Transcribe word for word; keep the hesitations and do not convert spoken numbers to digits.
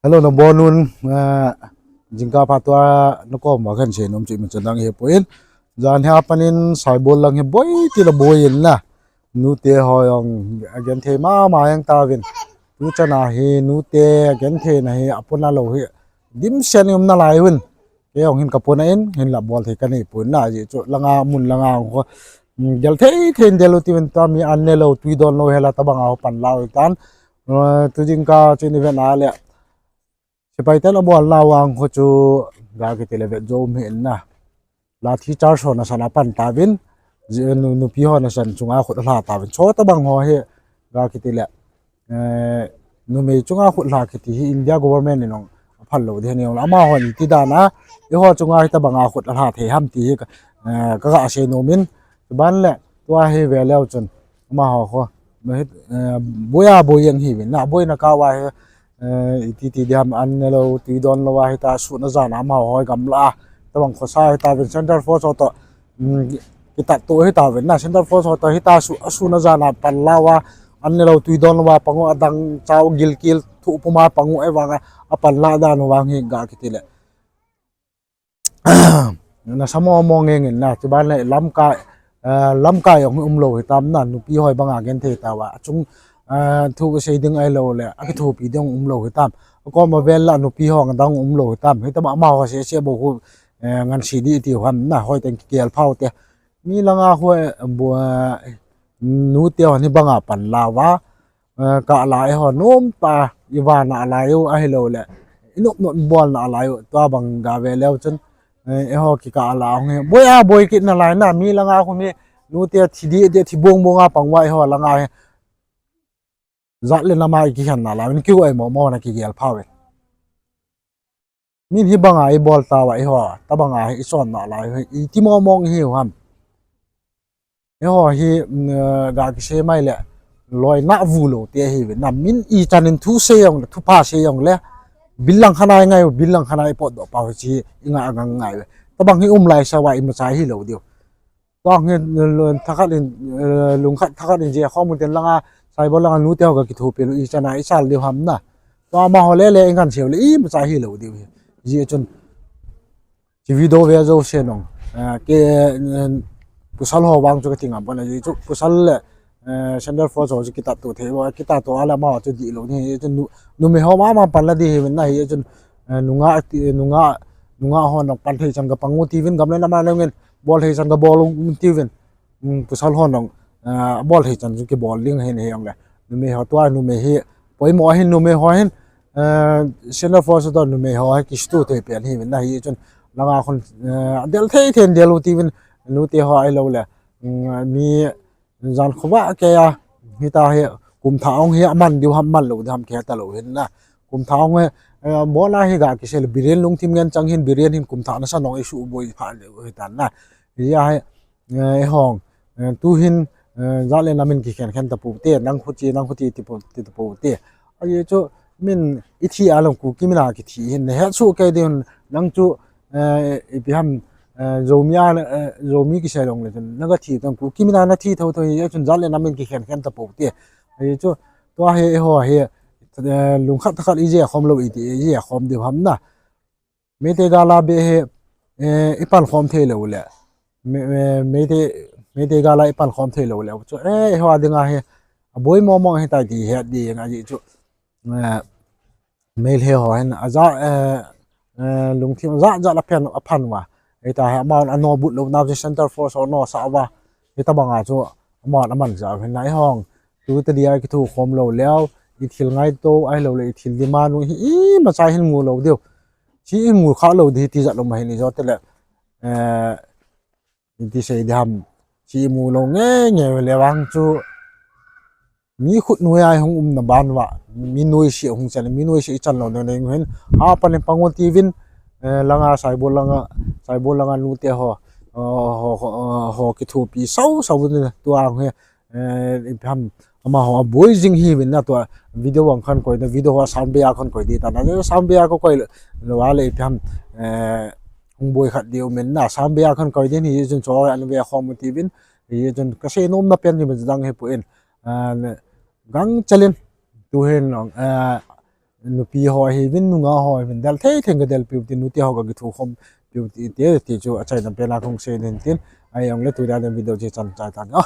Hello, nabonun, eh, jingkah pha tua nakom uva kahin seinom chu imacha dang hipoi. Jan hi apanin Saibol lang hi boi tila boi in na. Nute ho jong agenthei mama jeng tauvin. Tuchan a hi nute agentheina hi apona lou hi dimset in um nalai uvin. Kei jong hin kapona in, hinla bol thei kanei pon na, ajeh chu langa mun langa ho, mm, gel thei thei in del u tivin, tua mi an ne lou, tui don lou hela tobang a ho pan la u hitan. Eh, tu jingkah chu ivet na le, sepai ten abol nau vang ho chu ga kiti le vet jo um hi in na. Lathi charge ho nasan a pan tauvin, ji-, nu-, nupi ho nasan chunga khut alha tauvin. Chutobang ho hi ga kiti le, eh, numei chunga khut lha kiti hi India government in jong aphal lou ding ahi, amahon iti dan a, eiho chunga hitobang a khut alha thei ham ti hi ka, eh, kaga seinom in, chuban le tua hi ve leu chun, amaho ho, no hi, eh, boi a boi jeng hiuvin na, boina kah uva hi, eh, iti ti diham, an ne lou, tui don lou a hita, sun a jan a amaho hi gamla a, tobang khosa hitauvin, Central Force ho toh, um, kitat to hitauvin na, Central Force ho toh hita, su-, asun a jan a pan la uva, an ne lou, tui don lou a pang u, adang chau gilkel thu puma pang u, ahivang a, apan la dan u vang hi ga kiti le. Nasa momo nge nge na, chuban le lamkai, eh, lamkai jong um lou hitam na, nupi ho banga genthei tauva, achung, eh, thu sei ding ahilou le, akithopi ding um lou hitam. Akom a vel la nupi ho dang um lou hitam. Hitobang amaho sese bou khu, eh, ngansi ding iti u ham na, hoiten kigel phau te. Mi langa khu, eh, bu-, eh, nute ho hi banga pan la uva, eh, kah la eiho nom ta, i vana lai u ahilou le, i nop nop bol na lai u, tua bang ga ve leu chun, eh, eiho kikah la u hi. Boi a boi kit nalai na, mi langa khu mi nute thi di, di thi bong bong a pang uva eiho langa hi. Jat le nam a i kikhen nalai u, in kiu ai mo mo na kigel phau e. Min hi banga i bol tauva eiho, tobanga hi i son nalai u, iti momo hi u ham. Eiho hi, mm, eh, ga kisei mai le, loina vu lou te hiuvin na, min ichan in thu sei jong le, thupha sei jong le, bil lang khat a i ngai u, bil lang khat a i potdoh pau hi chi, i nga ngang ngai uve. Tobang hi um lai sa uva imacha hilou diu. Tua hi, eh, thakhat in, eh, lungkhat thakhat in jeh khom u ten langa, Saibol langa nute ho ga kithopi lou, ichan a i sal diu ham na. Tua amaho le le i ngan sei u le imacha hilou diu hi. Jeh chun, chi video ve jouse nong, eh, ke, eh, pasal ho vang chu kati ngam pon, ajeh chu pasal le, eh, Central Force ho chu kitat to thei uva, kitat to a le amaho chu dihlou ding, ajeh chu nu-, numei ho mama pan la ding hiuvin na, ajeh chu, eh, nungah ti, nungah, nungah ho nong pan thei chan ga pang u tiuvin, gam le nam a le ngin bol thei chan ga bol u tiuvin, um, pasal ho nong, eh, bol thei chan chu kibol ding ahin, hijongle numei ho tua, numei hi poimo ahin, numei ho hin, eh, Central Force toh numei ho hi kisutu thei pen hiuvin na, hijeh chun langa khun, eh, adel thei thei in del u tiuvin, nute ho ahilou le, um, mi jan khovah kei a, hita hi, kum thah hung hi aman diu ham, man lou diu ham kihe talou hin na. Kum thah hung hi, eh, bol a hi ga kisei le, Biren lungthim ngen chang hin, Biren hin kum thah nasan hung i suboi pha diu hitan na. Hijeh a hi, eh, eiho, eh, tu hin, eh, jat le nam in kikhen khen tapou te, nang khu chi, nang khu chi ti pou, ti tapou te. Ajeh chu, min i thi a long Kuki min a kithi hin, na het soh kei diu hin, nang chu, eh, ipi ham, eh, Zomi a, eh, Zomi kisei long le chun, na ga thi tang Kuki min a na thi tho tho hi, chun jat le nam in kikhen khen tapou te. Ajeh chu, tua hi, eiho hi, eh, lungkhat thakhat i jeh khom lou i ti, i jeh khom diu ham na. Meitei gal a beh hi, eh, i pan khom thei lou le. Me-, me-, Meitei, Meitei gal a i pan khom thei lou le. Chu, eh, eiho a dinga hi, aboi momo hitai ti het ding ajeh chu. Eh, Meitei ho hin, aja, eh, eh, lungthim, aja, aja la phen, aphan uva. Hita hi, amahon ano but lou nau chu Central Force ho ano sah uva. Hitobang a chu, amahon aman ja u hin na eiho. Tu te dia kithu khom lou leu, i thil ngaito, ahilou le i thil demand u hi imacha hin mu lou diu. Chi i mu kha lou di ti jat lou ma hin i jo te le, eh, iti sei di ham, chi i mu lou nge nge le vang chu, mi khut noiya i hung umna ban uva, mi noise hung chan, mi noise i chan lou neng neng hin, apan in pang u tiuvin, eh, langa Saibol langa, Saibol langa nute ho, eh, ho, ho, eh, ho kithopi sau sau ni tua hung hi, eh, ipi ham, amaho aboi jing hiuvin na tua video vang khan koi na, video ho a sound beh a khan koi di ta na, sound beh a ko koi lou a le ipi ham, eh, hung boi khat di um in na, sound beh a khan koi din hijeh chun chu an ve khom u tiuvin, hijeh chun ka seinom na pen hi min dang hi poi, eh, gangchel in tu hin, eh, nupi ho hiuvin, nungah ho hiuvin, del thei thei in kadel piu tin, nute ho kakithukhom piu ti, ti, ti chu achaina pena kahung sei in tin, ahijongle tunia video chu hichan chai tan a.